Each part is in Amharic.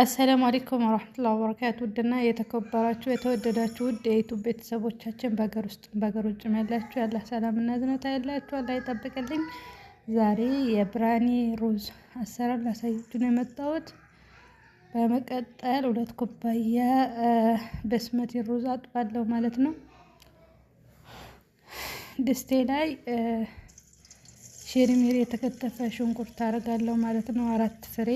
السلام عليكم ورحمة الله وبركاته። ውድና የተከበራችሁ የተወደዳችሁ ውድ የ YouTube ቤተሰቦቻችን በሀገር ውስጥ በሀገር ውጭም ያላችሁ ያለ ሰላምና እዝነት ያላችሁ አላህ ይጠብቅልኝ። ዛሬ የብራኒ ሩዝ አሰራር ላሳያችሁ ነው የመጣሁት። በመቀጠል 2 ኩባያ basmati ሩዝ አጥባለሁ ማለት ነው። ድስቴ ላይ ሼሪሜሪ የተከተፈ ሽንኩርት አደርጋለሁ ማለት ነው። 4 ፍሬ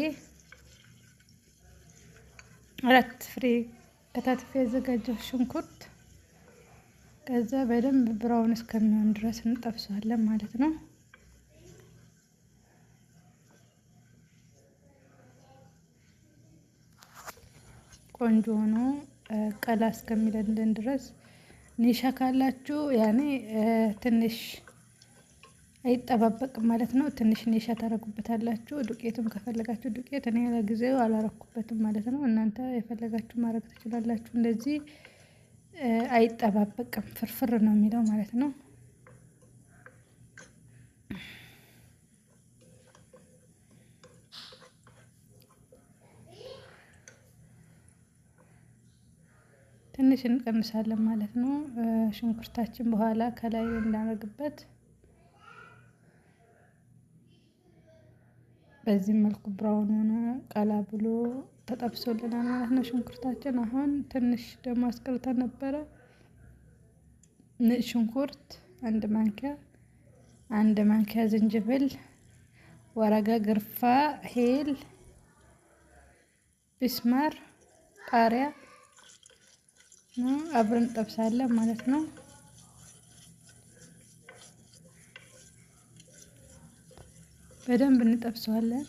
ከታትፌ ያዘጋጀው ሽንኩርት ከዛ በደንብ brown እስከሚሆን ድረስ እንጠብሰዋለን ማለት ነው። ቆንጆ ሆኖ ቀላ እስከሚለልን ድረስ ኒሻ ካላችሁ ያኔ ትንሽ አይጠባበቅም ማለት ነው። ትንሽ ኒሻ ታረጉበታላችሁ። ዱቄትም ከፈለጋችሁ ዱቄት፣ እኔ ለጊዜው አላረኩበትም ማለት ነው። እናንተ የፈለጋችሁ ማድረግ ትችላላችሁ። እንደዚህ አይጠባበቅም፣ ፍርፍር ነው የሚለው ማለት ነው። ትንሽ እንቀንሳለን ማለት ነው። ሽንኩርታችን በኋላ ከላይ እንዳረግበት በዚህ መልኩ brown ሆኖ ቀላ ብሎ ተጠብሶልናል ማለት ነው ሽንኩርታችን። አሁን ትንሽ ደግሞ አስቀርተን ነበረ። ነጭ ሽንኩርት 1 ማንኪያ፣ 1 ማንኪያ ዝንጅብል፣ ورقة قرفة፣ هيل፣ ቢስማር፣ ቃሪያ አብረን እንጠብሳለን ማለት ነው። በደንብ እንጠብሰዋለን።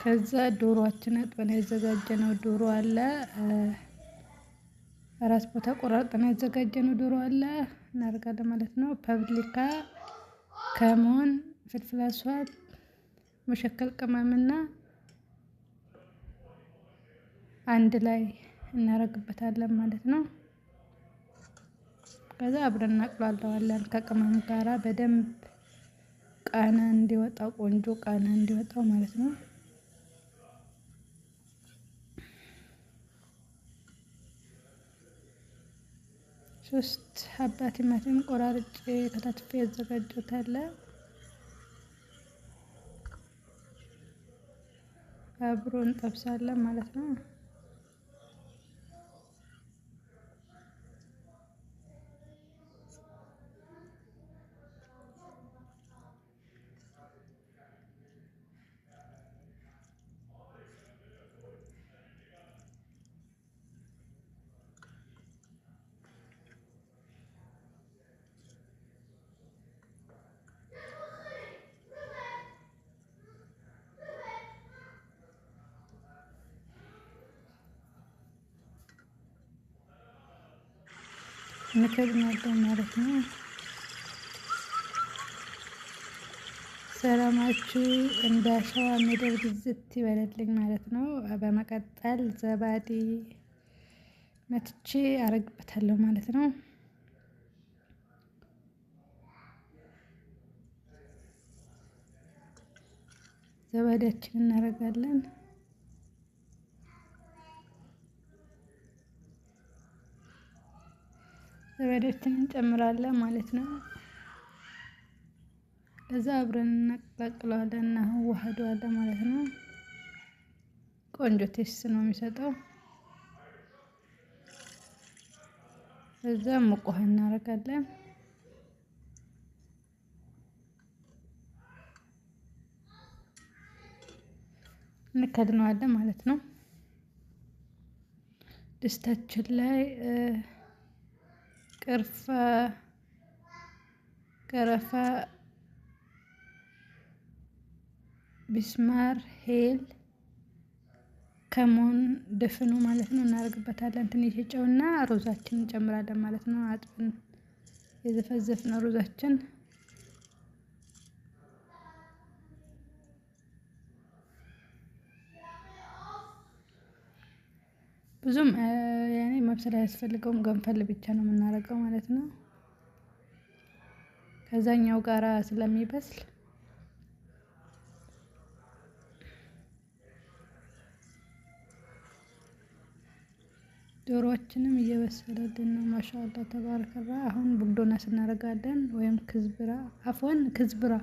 ከዛ ዶሮአችን አጥበን ያዘጋጀነው ዶሮ አለ። አራት ቦታ ቆራርጠን ያዘጋጀነው ዶሮ አለ፣ እናደርጋለን ማለት ነው። ፐብሊካ፣ ከሞን፣ فلفل أسود፣ مشكل ቅመምና አንድ ላይ እናደርግበታለን ማለት ነው። ከዛ አብረን እናቁላለዋለን ከቅመም ጋራ በደንብ ቃና እንዲወጣው፣ ቆንጆ ቃና እንዲወጣው ማለት ነው። 3 حبة ቲማቲም ቆራርጬ ከታትፌ ያዘጋጀሁት አለ። አብሮ እንጠብሳለን ማለት ነው። እንከድናለን ማለት ነው። ሰላማችሁ እንደ አሸዋ ምድር ብዝት ይበለልኝ ማለት ነው። በመቀጠል زبادي መትቼ አረግበታለሁ ማለት ነው። زبادي ያችን እናደርጋለን። زبادي ያችንን እንጨምራለን ማለት ነው። ከዛ አብረን እናቀላቅለዋለን እና እናዋህደዋለን ማለት ነው። ቆንጆ taste ነው የሚሰጠው። ከዛ ሙቅ ውሃ እናደርጋለን። እንከድነዋለን ማለት ነው። ድስታችን ላይ ቅርፋ፣ ቀረፋ፣ ቢስማር፣ هيل፣ ከሞን ድፍኑ ማለት ነው እናደርግበታለን። ትንሽ ጨውና ሩዛችን እንጨምራለን ማለት ነው። አጥበን የዘፈዘፍነው ሩዛችን ብዙም ያኔ መብሰል አያስፈልገውም። ገንፈል ብቻ ነው የምናደርገው ማለት ነው። ከዛኛው ጋራ ስለሚበስል ዶሮዎችንም እየበሰለልን ነው። ማሻአላ ተባረከላ። አሁን بقدونس እናደርጋለን ወይም كزبرة عفوا كزبرة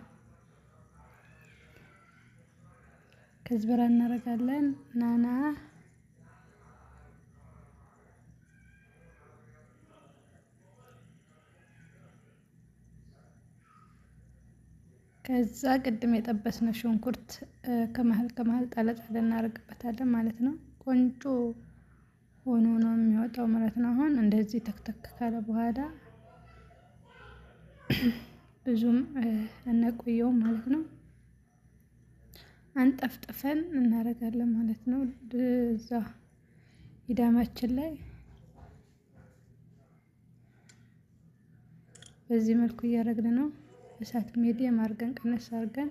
كزبرة እናደርጋለን። نعناع ከዛ ቅድም የጠበስነው ሽንኩርት ከመሀል ከመሀል ጣል ጣል እናደርግበታለን ማለት ነው። ቆንጆ ሆኖ ነው የሚወጣው ማለት ነው። አሁን እንደዚህ ተክተክ ካለ በኋላ ብዙም አናቆየውም ማለት ነው። አንጠፍጥፈን እናደርጋለን ማለት ነው። እዛ ኢዳማችን ላይ በዚህ መልኩ እያደረግን ነው። እሳት medium አድርገን ቀነስ አድርገን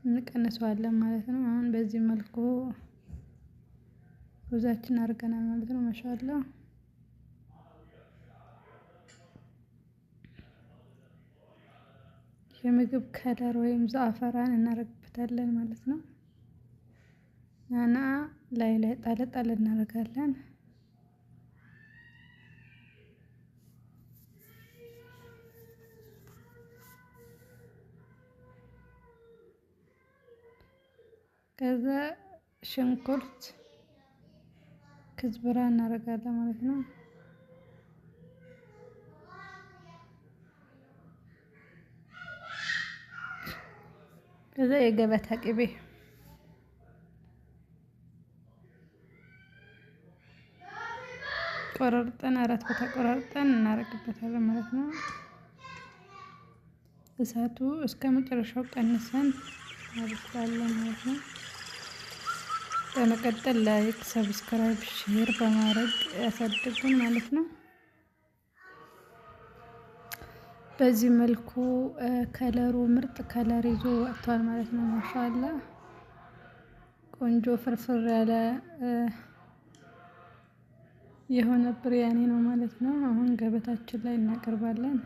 እንቀንሰዋለን ማለት ነው። አሁን በዚህ መልኩ ሩዛችን አድርገናል ማለት ነው። ማሻአላ የምግብ color ወይም زعفران እናደርግበታለን ማለት ነው። نعناع ላይ ላይ ጣል ጣል እናደርጋለን። ከዛ ሽንኩርት كزبرة እናደርጋለን ማለት ነው። ከዛ የገበታ ቅቤ ቆራርጠን አራት ቦታ ቆራርጠን እናደርግበታለን ማለት ነው። እሳቱ እስከ መጨረሻው ቀንሰን እናበስላለን ማለት ነው። በመቀጠል like፣ subscribe፣ share በማድረግ ያሳድጉን ማለት ነው። በዚህ መልኩ color ኡ ምርጥ color ይዞ ወጥቷል ማለት ነው። ማሻአላ ቆንጆ ፍርፍር ያለ የሆነ ብሪያኒ ነው ማለት ነው። አሁን ገበታችን ላይ እናቀርባለን።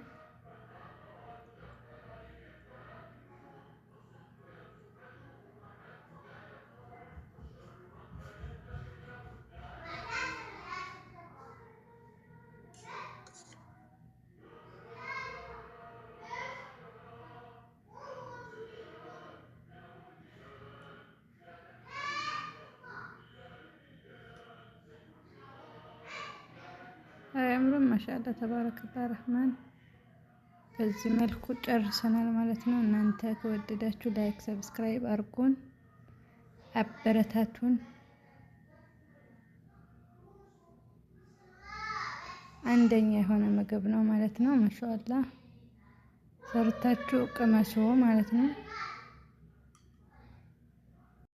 አያምርም? ማሻአላ ተባረከ ረህማን። በዚህ መልኩ ጨርሰናል ማለት ነው። እናንተ ከወደዳችሁ like፣ subscribe አድርጉን፣ አበረታቱን። አንደኛ የሆነ ምግብ ነው ማለት ነው። ማሻአላ ሰርታችሁ ቅመሱ ማለት ነው።